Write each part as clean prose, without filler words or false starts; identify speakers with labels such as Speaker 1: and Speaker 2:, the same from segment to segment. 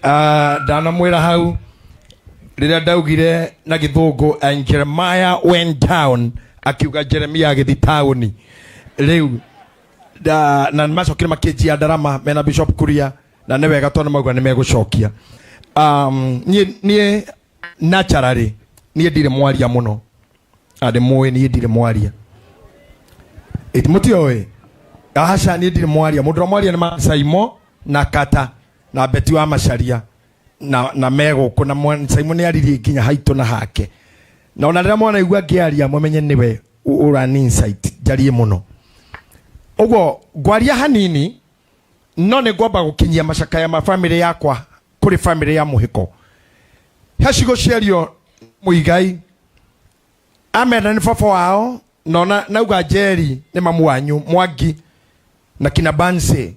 Speaker 1: Ndanamwĩra hau rĩrĩa ndaugire na gĩthũngũ, and Jeremiah went down, akiuga Jeremia agĩthi taũni rĩu na macokire makĩnjia ndarama mena Bishop Kuria, na nĩ wega tondũ mauga nĩ megũcokia. Niĩ naturally niĩ ndirĩ mwaria mũno, andĩ mũĩ niĩ ndirĩ mwaria. Ĩti mũtioĩ? Aca, niĩ ndirĩ mwaria. Mũndũ ũrĩa mwaria nĩ Masaimo na Kata na Beti wa Macaria na me gũkũ na Saimo nĩ aririe nginya haitũ na hake, na ona rĩrĩa mwana igua ngĩaria mũmenye nĩwe ũrani insight njarie mũno. Ũguo ngwaria hanini, no nĩ ngwamba gũkinyia macakaya ma family yakwa kũrĩ family ya mũhĩko. He cigo ciario Mũigai amenda nĩ baba wao, nona nauga Njeri nĩ mamu wanyu Mwangi na kina Banse,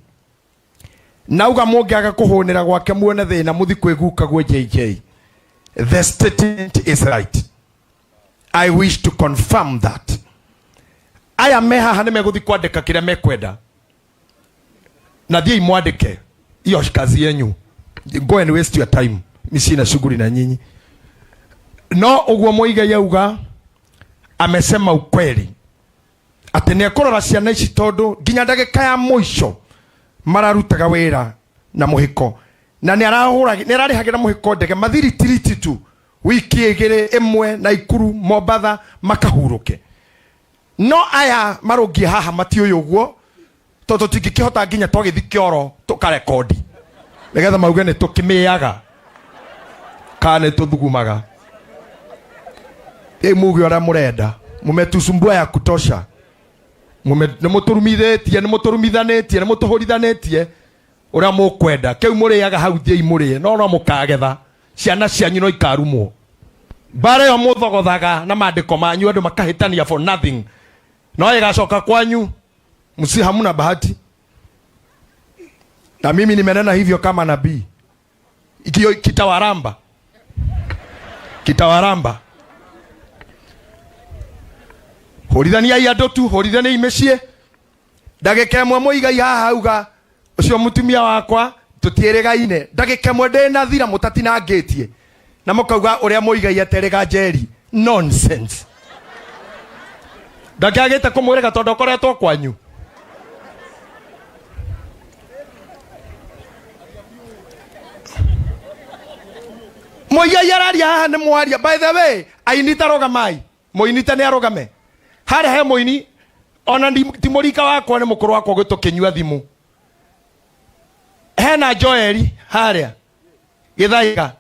Speaker 1: nauga mũngĩaga kũhũnĩra gwake muone thĩna mũthi kwĩguka gwĩ JJ. The statement is right. I wish to confirm that aya me haha nĩ megũthi kwandĩka kĩrĩa mekwenda, na thiĩi mwandĩke, hiyo kazi yenyu. Go and waste your time, mi sina shughuli na nyinyi. No ũguo Mũigai auga, amesema ukweli atĩ nĩ ekũrora ciana ici, tondũ nginya ndagĩka ya mũico mararutaga wĩra na mũhĩko, na nĩ arahũra, nĩ ararĩhagĩra mũhĩko ndege mathiritiriti tu wiki igĩrĩ ĩmwe Naikuru, Mombatha, makahurũke. No aya marũngiĩ haha matiũĩ ũguo, tondũ tũtingĩkĩhota nginya twagĩthi kĩoro tũkarekondi nĩgetha mauge nĩ tũkĩmĩaga kana nĩ tũthugumaga. Ĩ muge ũrĩa mũrenda, mumetusumbua ya kutosha. Nĩ mũtũrumithĩtie, nĩ mũtũrumithanĩtie, nĩ mũtũhũrithanĩtie ũrĩa mũkwenda. Kĩu mũrĩaga hau, thiĩi mũrĩe, no no mũkagetha. Ciana cianyu no ikarumwo. Mbara ĩyo mũthogothaga na maandĩko manyu, andũ makahĩtania for nothing, no ĩgacoka kwanyu. Msi hamuna bahati, na mimi nimenena hivyo kama nabii. Ikio kitawaramba, kitawaramba. Hũrithaniai andũ tu, hũrithaniai mĩciĩ. Ndagĩka ĩmwe Mũigai haha auga ũcio mũtumia wakwa tũtiĩrĩgaine, ndagĩka ĩmwe ndĩna thira mũtatinangĩtie na mũkauga ũrĩa Mũigai aterĩga Njeri. Nonsense. Ndakĩagĩte kũmwĩrĩga tondũ akoretwo kwanyu. Mũigai araria haha nĩ mwaria. By the way, aini ta rũgamai, mũini ta nĩ arũgame harĩa he mũini, ona ti mũrika wakwa, nĩ mũkũrũ wakwa gwĩtũkĩnyua thimũ. Hena Joeli harĩa Gĩthaiga,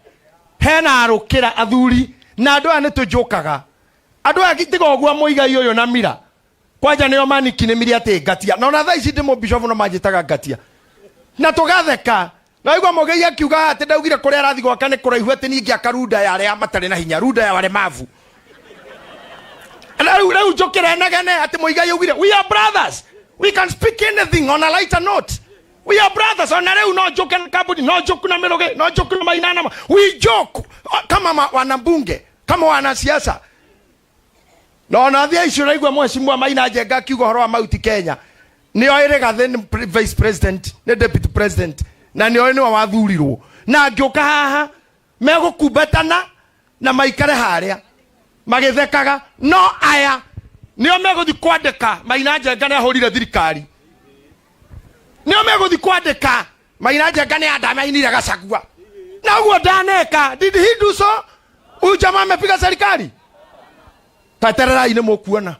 Speaker 1: hena arũkĩra athuri na andũ aya nĩ tũnjũkaga. Andũ aya tiga ũguo Mũigai ũyũ na mira kwanja nĩo maniki nĩ miri atĩ ngatia, na ona thaa ici ndĩ mũbishofu no manjĩtaga ngatia na tũgatheka. Na waigua Mũgei akiuga atĩ ndaugire kũrĩa arathi gwaka nĩ kũraihu, atĩ niĩ ngĩaka runda ya arĩa matarĩ na hinya, runda ya walemavu. Rĩu njũkĩre negene atĩ Mũigai augire we are brothers, we can speak anything on a lighter note, we are brothers. Ona rĩu no njũke na kambuni, no njũku na mĩrũgĩ, no njũku na mainanama. We joke kama wanambunge, kama wanasiasa. Na ona thia icio ũraigua mheshimiwa Maina Njenga akiuga ũhoro wa Mount Kenya, nĩoĩ Rigathĩ nĩ vice president, nĩ deputy president, na nĩoĩ nĩwe wathurirwo, na angĩũka haha megũkumbatana na maikare harĩa magĩthekaga. No aya nĩo megũthi kwandĩka Maina Njenga nĩ ahũrire thirikari, nĩo megũthi kwandĩka Maina Njenga nĩ andamainire Gachagua, na ũguo ndaneka. Did he do so? Huyu jamaa amepiga serikali. Tatererai nĩ mũkuona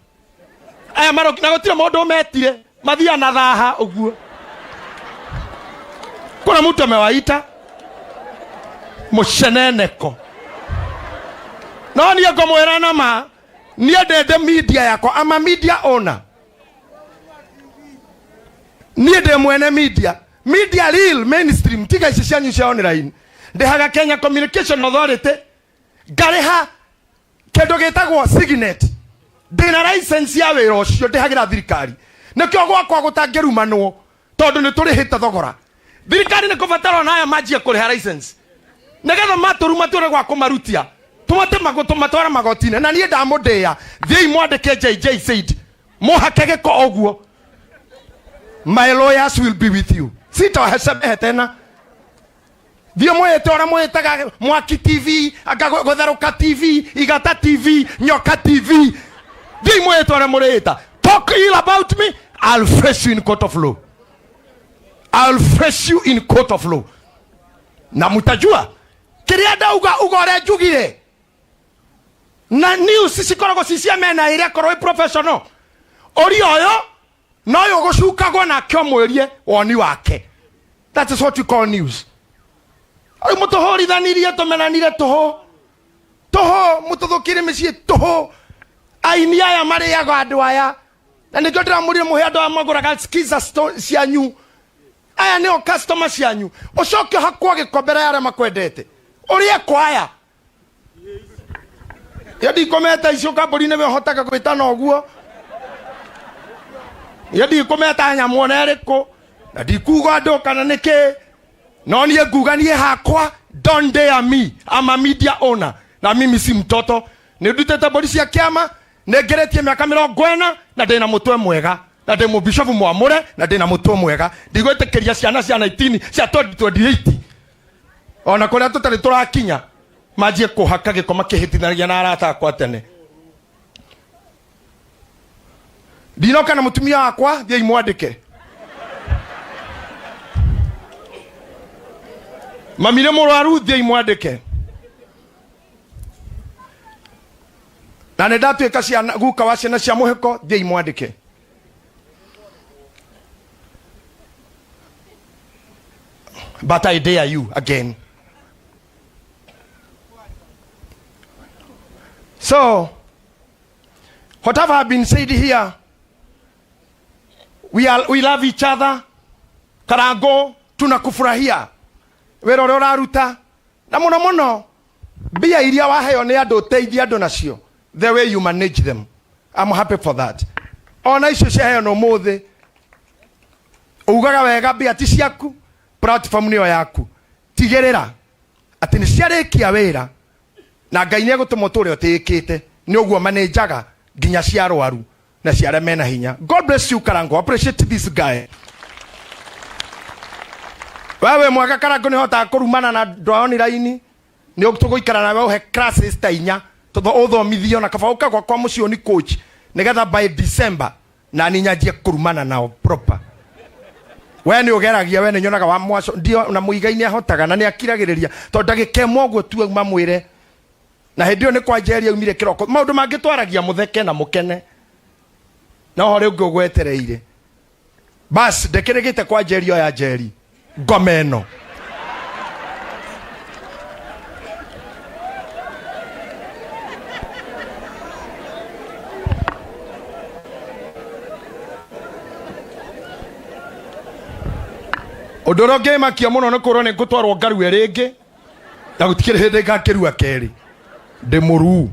Speaker 1: aya maroki, na gũtirĩ mũndũ ũmetire, mathia na thaha ũguo. Kuna mtu amewaita mũceneneko. No niĩ ngũmwĩra na ma, niĩ ndende media yakwa, ama media owner. Niĩ ndĩ mwene media, media real mainstream, tiga ici cianyu cia online. Ndĩhaga Kenya Communication Authority, ngarĩha kĩndũ gĩtagwo signet, ndĩna license ya wĩra ũcio, ndĩhagĩra thirikari. Nĩkĩo gwakwa gũtangĩrumanwo, tondũ nĩ tũrĩhĩte thogora. Thirikari nĩ kũbatara ona aya manjie kũrĩha license, nĩgetha matũruma tũrĩ gwa kũmarutia, tũhote tũmatwara magoti-inĩ. Na niĩ ndamũndĩĩa, thiĩi mwandĩke JJ said, mũhake gĩko ũguo. My lawyers will be with you. Sitawahesamehe tena. Thiĩ mwĩte ũrĩa mwĩtaga Mwaki TV, anga Gũtherũka TV, Igata TV, Nyoka TV. Thiĩ mwĩte ũrĩa mũrĩta. Talk ill about me, I'll face you in court of law. I'll face you in court of law. Na mutajua kĩrĩa ndauga uga ũrĩa njugire. Na news cikoragwo ci cia mena ĩrĩa korwo ĩ professional. Ũria ũyũ na ũyũ ũgũcukagwo nake ũmwĩrie woni wake. That is what we call news. Rĩu mũtũhũrithanirie tũmenanire tũhũ tũhũ, mũtũthũkire mĩciĩ tũhũ. Aini aya marĩaga andũ aya, na nĩkĩo ndĩramũrire mũhe andũ aya magũraga skiza cianyu. Aya nĩo customer cianyu. Ũcoke ũhakwo gĩko mbere ya arĩa makwendete. Ũrĩe kwaya. Iyo ndikometa icio kambũri-inĩ we ũhotaga gwĩtana ũguo. Iyo ndikometa nyamũ ona ĩrĩkũ, na ndikuga andũ kana nĩkĩ, no niĩ nguga niĩ hakwa, don't dare me, I'm a media owner, na mimi si mtoto. Nĩ ndutĩte mbũri cia kĩama, nĩ ngeretie mĩaka 40, na ndĩna mũtwe mwega, na ndĩ mũbishofu mwamũre, na ndĩna mũtwe mwega. Ndigwĩtĩkĩria ciana cia 19 cia 2028 ona kũrĩa tũtarĩ tũrakinya manjie kũhaka gĩko makĩhĩtithanagia na arata akwa tene. Ndinoka na mũtumia wakwa, thiĩi mwandĩke. Mami nĩ mũrwaru, thiĩi mwandĩke. Na nĩ ndatuĩka ciana, guka wa ciana cia mũhĩko, thiĩi mwandĩke. But I dare you again. So, whatever have been said here, we love each other. Karango, tunakufurahia. Wĩra ũrĩa ũraruta, na mũno mũno, mbia iria waheo nĩ andũ ũteithie andũ nacio, the way you manage them. I'm happy for that. Ona icio ciaheo no ũmũthĩ, ugaga wega mbia ti ciaku, platform nĩyo yaku. Tigĩrĩra atĩ nĩ ciarĩkia wĩra, na Ngai nĩ egũtũma ũtũre ũtĩĩkĩte. Nĩ ũguo manĩnjaga nginya cia arwaru na cia arĩa mena hinya. God bless you Karango. Appreciate this guy. Wewe mwega Karango, nĩ hotaga kũrumana na andũ a online. Nĩ tũgũikara nawe ũhe classes ta inya, ũthomithio, na kaba ũka gwakwa mũciĩ ũni coach, nĩgetha by December na ni nyanjie kũrumana nao proper. We nĩ ũgeragia, we nĩ nyonaga wa mwaco ndio na mũigai nĩ ahotaga na nĩ akiragĩrĩria tondũ ndagĩka ĩmwe ũguo tu auma mwĩre, na hĩndĩ ĩyo nĩ kwa Njeri aumire kĩroko. Maũndũ mangĩ twaragia mũtheke na mũkene, no harĩ ũngĩ ũgwetereire. Bas ndĩkĩrĩgĩte kwa Njeri, oya Njeri ngoma ĩno. Ũndũ ũrĩa ũngĩmakia mũno nĩ kũrwo nĩ ngũtwarwo ngarue rĩngĩ, na gũtikĩrĩ hĩndĩ ngakĩrua kerĩ. Ndĩ mũruu.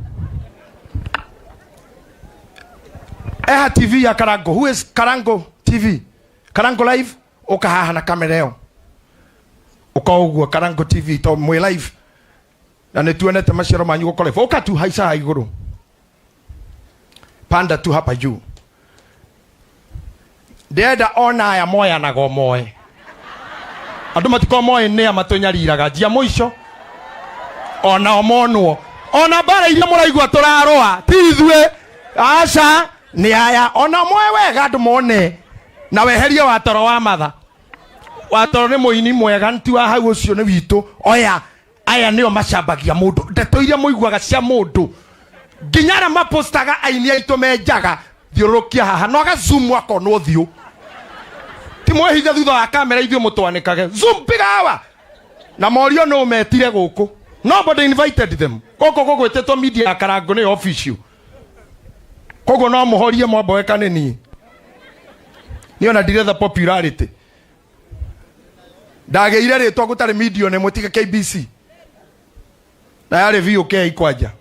Speaker 1: Eha TV ya Karango. Who is Karango TV? Karango Live, ũka haha na kamera ĩyo. Ũka ũguo Karango TV to mwĩ live. Na nĩ tuonete maciaro manyu gũkora live. Ũka tu haica haha igũrũ. Panda tu hapa juu. Ndĩrenda ona aya moyanaga o moe. Andũ matikorwo moĩ nĩa matũnyariraga. Njia mũico onao monwo. Ona mbara iria mũraigua tũrarũa ti ithuĩ, aca, nĩ aya. Ona moe wega andũ mone, na weherie watoro wa matha. Watoro nĩ mũini mwega, ti wa hau, ũcio nĩ witũ. Oya aya nĩo macambagia mũndũ, ndeto iria mũiguaga cia mũndũ, nginya arĩa mapostaga aini aitũ menjaga. Thiũrũrũkia haha no aga zoom akonwo ũthiũ, ti mwĩhithe thutha wa kamera, ithuĩ mũtwanĩkage. Zoom piga hawa na morio no metire gũkũ. Nobody invited them gũkũ, gũgwĩtĩtwo media ya Karango nĩ official, koguo no mũhorie mwamboeka nĩ niĩ. Niĩ ona ndiretha popularity, ndagĩire rĩtwa gũtarĩ media ona ĩmwe tiga KBC, na yarĩ VOK kwanja.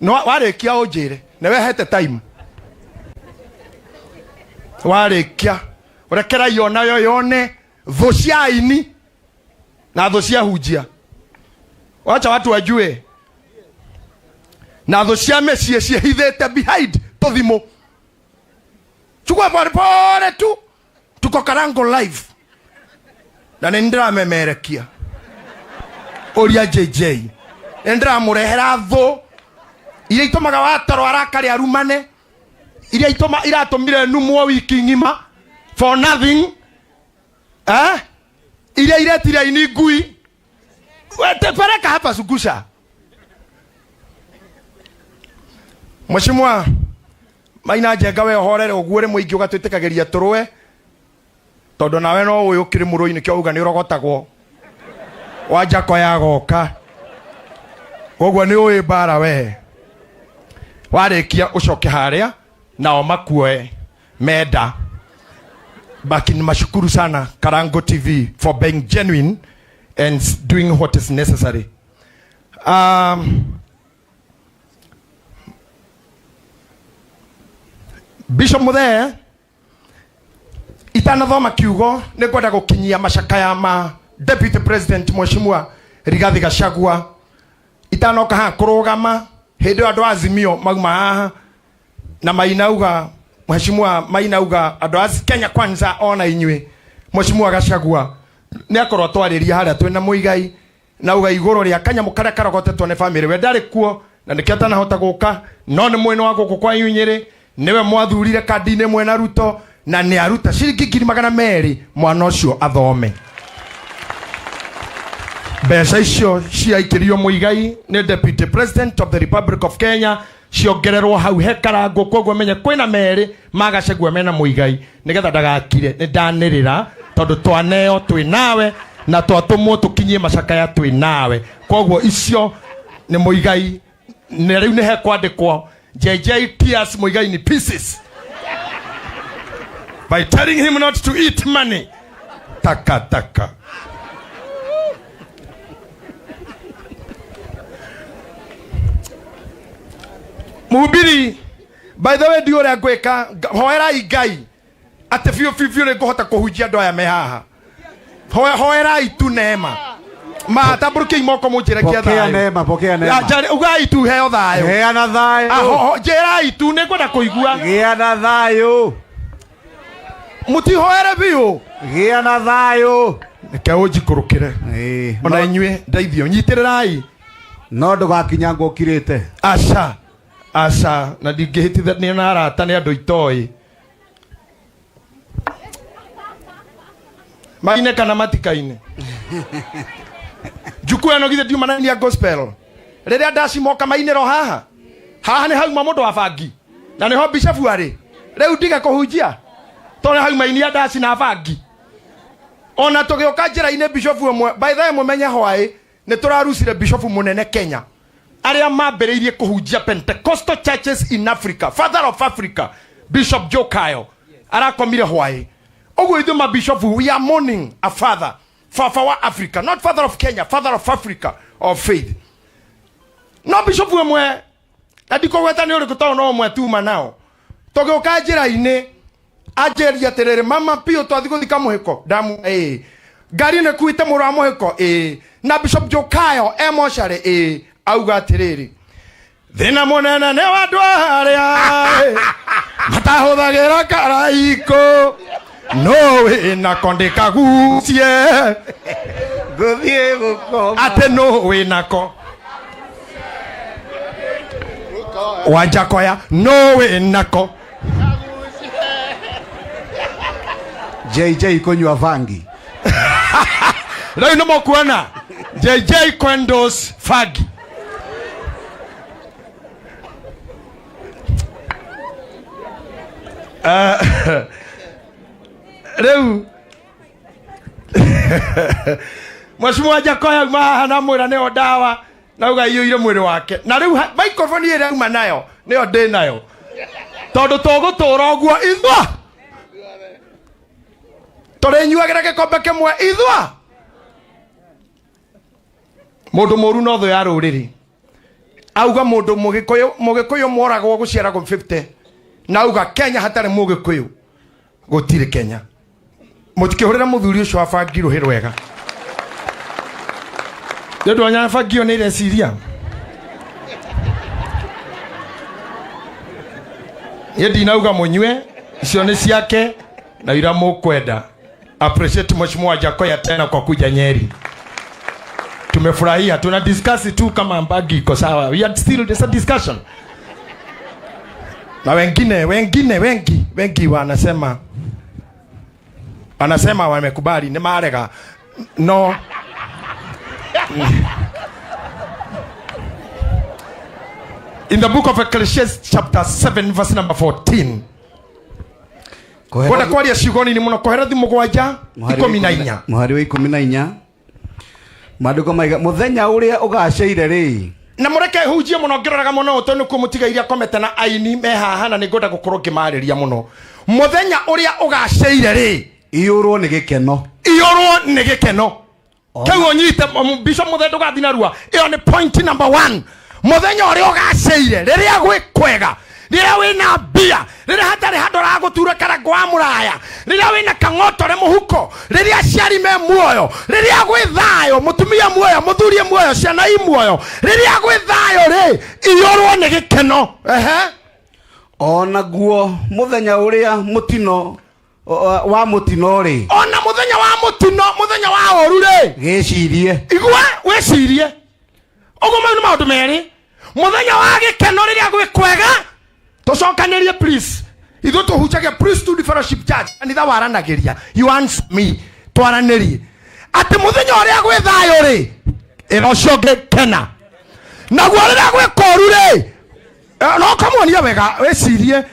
Speaker 1: No warĩkia ũnjĩre nĩ wehete time, warĩkia ũrekerai onayo yone thũ cia aini na thũ cia hunjia. Wacha watu wajue, na thũ cia mĩciĩ ciĩhithĩte behind tũthimũ. Chukua pole pole tu, tuko Karango Live na nĩ ndĩramemerekia. Ũria JJ nĩ ndĩramũrehera thũ iria itũmaga watoro arakare arumane, iria itũma iratũmire numwo wiki ng'ima for nothing, eh? Iria iretire aini ngui. Wete pereka hapa zungusha. Mheshimiwa Maina Njenga, we ũhorere ũguo rĩ mũingĩ ũgatwĩtĩkagĩria tũrũe tondũ nawe no ũĩ ũkĩrĩ mũrũi nĩkĩo uga nĩ ũrogotagwo wa Njakoya agoka, koguo nĩ ũĩ mbara. We warĩkia ũcoke harĩa nao makuoe menda. But nimashukuru sana Karango TV for being genuine and doing what is necessary. Bishop Muthee, itanathoma kiugo nĩ ngwenda gũkinyia macakaya ma Deputy President Mheshimiwa Rigathi Gachagua. Itanoka haha kũrũgama, hĩndĩ ĩyo andũ a Azimio mauma haha na mainauga, Mheshimiwa mainauga andũ a Kenya Kwanza ona inyuĩ. Mheshimiwa Gachagua nĩ akorwo twarĩria harĩa twĩna Mũigai na uga igũrũ rĩa kanyamũ karĩa karogotetwo nĩ family, we ndarĩ kuo na nĩkĩo atanahota gũka, no nĩ mwena wa gũkũ kwa Nyĩrĩ nĩwe mwathurire kandi-inĩ mwena Ruto, na nĩ aruta ciringi 200,000 mwana ũcio athome. Mbeca icio ciaikĩrio Mũigai nĩ Deputy President of the Republic of Kenya, ciongererwo hau he Karangũ, koguo menye kwĩna merĩ ma Gachagua mena Mũigai nĩgetha ndagakire nĩ ndanĩrĩra, tondũ twaneo twĩ nawe na twatũmwo tũkinyie macakaya twĩ nawe. Koguo icio nĩ Mũigai na rĩu nĩ hekwandĩkwo JJ tears Muigai in pieces by telling him not to eat money. Taka taka. Mhubiri, by the way, ndi ũrĩa ngwĩka, hoerai Ngai atĩ biũ biũ biũ nĩ ngũhota kũhunjia andũ aya me haha. Hoerai tu neema. Ma tambũrũkiai moko mũnjĩre kĩa
Speaker 2: Pokea
Speaker 1: thayũ.
Speaker 2: neema, pokea neema.
Speaker 1: Ugai tu heo thayũ.
Speaker 2: Heana
Speaker 1: Ah,
Speaker 2: thayũ.
Speaker 1: Njĩrai tu nĩ ngwenda kũigua.
Speaker 2: Gĩa na thayũ.
Speaker 1: Mũtihoere biũ.
Speaker 2: Gĩa na thayũ.
Speaker 1: Reke ũnjikũrũkĩre.
Speaker 2: Ĩĩ,
Speaker 1: Ona inyuĩ ndeithio nyitĩrĩrai.
Speaker 2: No ndũgakinyangwo ũkirĩte.
Speaker 1: Aca aca, na ndingĩhĩtithania na arata nĩ andũ itoĩ maine kana matikaine. Njukuu ĩno githĩ ndiuma na ya gospel rĩrĩa ndacimoka mainĩro haha haha nĩ hauma mũndũ wa bangi na nĩho bishabu arĩ. Rĩu ndige kũhunjia tondũ hauma inia ndaci na bangi. Ona tũgĩũka njĩra-inĩ bishofu ũmwe, by the way, mũmenye hwaĩ nĩ tũrarucire bishofu mũnene Kenya arĩa mambĩrĩirie kũhunjia Pentecostal churches in Africa, father of Africa, Bishop Joe Kayo arakomire hwaĩ ũguo. Ithuĩ mabishofu, we are mourning a father, baba wa Africa, not father of Kenya, father of Africa of faith. No bishofu ĩmwe na ndikũgweta nĩ ũrĩkũ tondũ no ũmwe tuma nao, tũgĩũka njĩra-inĩ anjĩria atĩrĩrĩ, "Mama Pio, twathi gũthika mũhĩko ndamu ĩĩ ngari nĩ kuĩte mũrũ wa mũhĩko ĩĩ na Bishop Jokayo e mocarĩ ĩĩ." Auga atĩrĩrĩ, "Thĩna mũnene nĩ wa andũ arĩa matahũthagĩra karaiko no wĩnako ndĩkagucie."
Speaker 2: Ngũthiĩ gũkoma.
Speaker 1: Atĩ no wĩnako Wanjakoya no wĩnako.
Speaker 2: JJ kũnyua bangi.
Speaker 1: Rĩu nĩ mũkuona JJ Kwendos Fagi. Rĩu Mheshimiwa Jakoya auma haha na mwĩra nĩyo ndawa nauga iyũire mwĩrĩ wake, na rĩu microphone ĩrĩa auma nayo nĩyo ndĩ nayo tondũ tũgũtũra ũguo ithua tũrĩnyuagĩra gĩkombe kĩmwe ithua. Mũndũ mũru no thũ ya rũrĩrĩ. Auga mũndũ mũgĩkũyũ, mũgĩkũyũ moragwo gũciaragwo 50, na auga Kenya hatarĩ mũgĩkũyũ gũtirĩ Kenya. Mũtikĩhũrĩra mũthuri ũcio wa bangi rũhĩ rwega nĩ ũndũ wa bangi ĩyo nĩ ĩreciria. Niĩ ndinauga mũnyue, icio nĩ ciake na ira mũkwenda. Appreciate Mheshimiwa Jakoya tena kwa kuja Nyeri. Tumefurahia, tuna discuss tu kama mbagi iko sawa. We are still, there's a discussion. Na wengine wengine wengi wengi wanasema wamekubali ni marega. No. In the book of Ecclesiastes chapter 7 verse number 14. Kwenda kwaria ciugo nini muno Koherethi 7 14.
Speaker 2: Muhari wa 14. Maandiko maiga muthenya uria ugaceire ri.
Speaker 1: Na mureke hunjie muno ngiroraga muno tondu ku mutigairia komete na aini me haha na ningwenda gukorwo ngimariria muno. Muthenya uria ugaceire ri
Speaker 2: iyurwo ni gikeno.
Speaker 1: Iyurwo ni gikeno. Kau unyite bishop muthe ndugathi narua. Iyo ni point number 1. Muthenya uria ugaceire riria gwi kwega, riria wina mbia, riria hatari handu ragutura karango wa muraya, riria wina kang'otore muhuko, riria aciari me muoyo, riria gwi thayo, mutumia muoyo, muthurie muoyo, ciana i muoyo, riria gwi thayo ri iyurwo ni gikeno. Ehe.
Speaker 2: Onaguo muthenya uria mutino wa mutino ri,
Speaker 1: ona muthenya wa mutino, muthenya wa oru ri,
Speaker 2: gicirie
Speaker 1: igua wicirie uguo. Mau ni maundu meri. Muthenya wa gikeno riria gwi kwega tucokanirie please. Ithuĩ tũhunjagia Priesthood Fellowship Church, kanitha waranagĩria. You answer me, twaranĩrie atĩ mũthenya ũrĩa gwĩ thayũ rĩ, ĩra ũcio ũngĩ kena, naguo rĩrĩa gwĩ kũũru rĩ, no ũkamuonia wega wĩcirie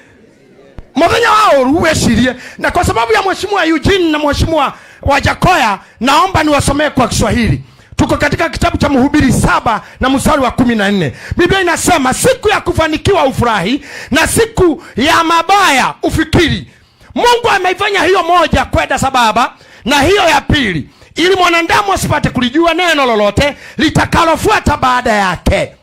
Speaker 1: mũthenya wa ũru wĩcirie. Na kwa sababu ya Mheshimiwa Eugene na Mheshimiwa Wajakoya, naomba niwasomee kwa Kiswahili. Tuko katika kitabu cha Mhubiri 7 na mstari wa 14. Biblia inasema siku ya kufanikiwa ufurahi na siku ya mabaya ufikiri. Mungu ameifanya hiyo moja kwenda sababa na hiyo ya pili, ili mwanadamu asipate kulijua neno lolote litakalofuata baada yake.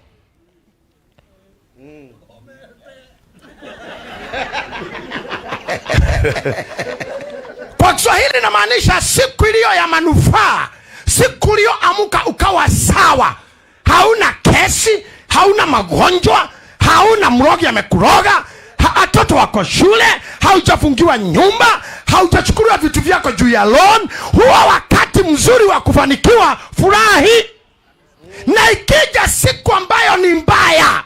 Speaker 1: Kwa Kiswahili inamaanisha siku iliyo ya manufaa, siku ulioamka ukawa sawa, hauna kesi, hauna magonjwa, hauna mrogi amekuroga, watoto wako shule, haujafungiwa nyumba, haujachukuliwa vitu vyako juu ya loan. Huwa wakati mzuri wa kufanikiwa, furahi. Na ikija siku ambayo ni mbaya,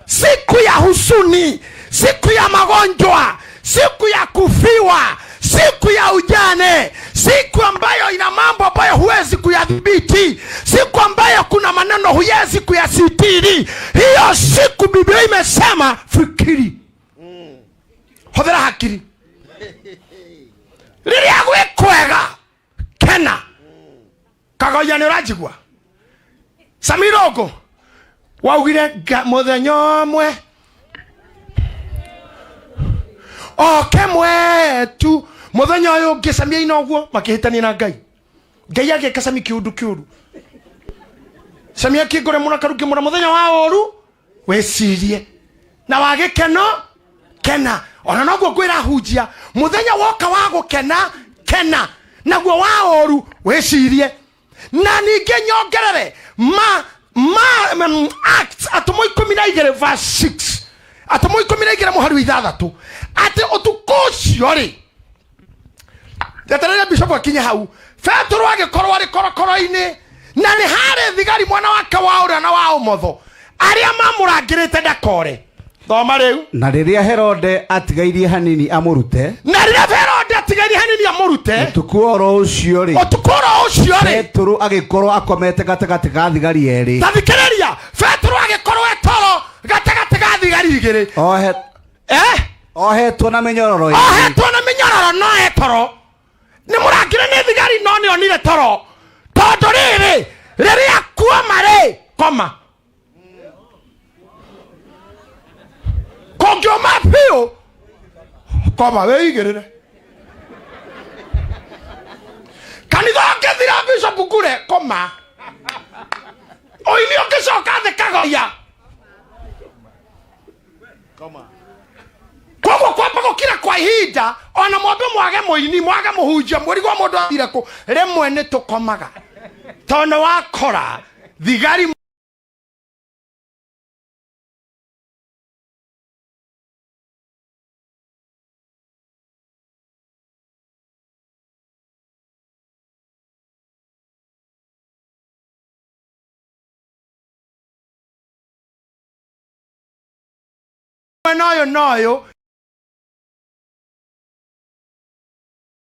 Speaker 1: siku ya husuni, siku ya magonjwa, siku ya kufiwa, siku ya ujane, siku ambayo ina mambo ambayo huwezi kuyadhibiti, siku ambayo kuna maneno huwezi kuyasitiri, hiyo siku Biblia imesema fikiri. Hodhera hakiri. Riria gwi kwega kena. Kagoya ni urajigua. Samirogo waugire muthenya umwe oke mwetu muthenya uyu ungi Samia ina uguo makihitania na Ngai. Ngai ageka Sami kiundu kiuru. Samia kingore muna karuki muna muthenya wa uru wecirie na wa gikeno kena. Ona noguo ngwira hunjia muthenya woka wa gukena kena, naguo wa uru wecirie. Na ningi nyongerere ma Acts atumo 12 verse 6, atumo 12 muhari wa 6, ati utuku ucio ri eterere bishop akinye hau, Petero agikorwo ari korokoro-ini na ni hari thigari mwana wake wa uria na wa umotho aria mamurangirite ndakore. Thoma riu.
Speaker 2: Na riria Herode atigairie hanini amurute,
Speaker 1: na riria Herode atigairie hanini amurute,
Speaker 2: utuku oro ucio ri,
Speaker 1: utuku oro ucio ri,
Speaker 2: Petero agikorwo akomete gatagati ga thigari eri.
Speaker 1: Tathikiriria, Petero agikorwo etoro gatagati ga thigari igiri,
Speaker 2: ohe ohetwo na minyororo iri,
Speaker 1: ohetwo na minyororo no etoro ni murangire ni thigari no ni onire toro, tondu riri riria kuoma ri koma kongioma biũ koma wĩigĩrĩre. Kanitha ũngĩthira Bishop Ngure koma, ũini ũngĩcoka thĩ Kagoya Koguo kwamba gũkira kwa ihinda ona mwambe mwage mũini mwage mũhunjia mũrigwo mũndũ athire kũ, rĩmwe nĩ tũkomaga tondũ wakora thigari Mwena ũyũ na ũyũ.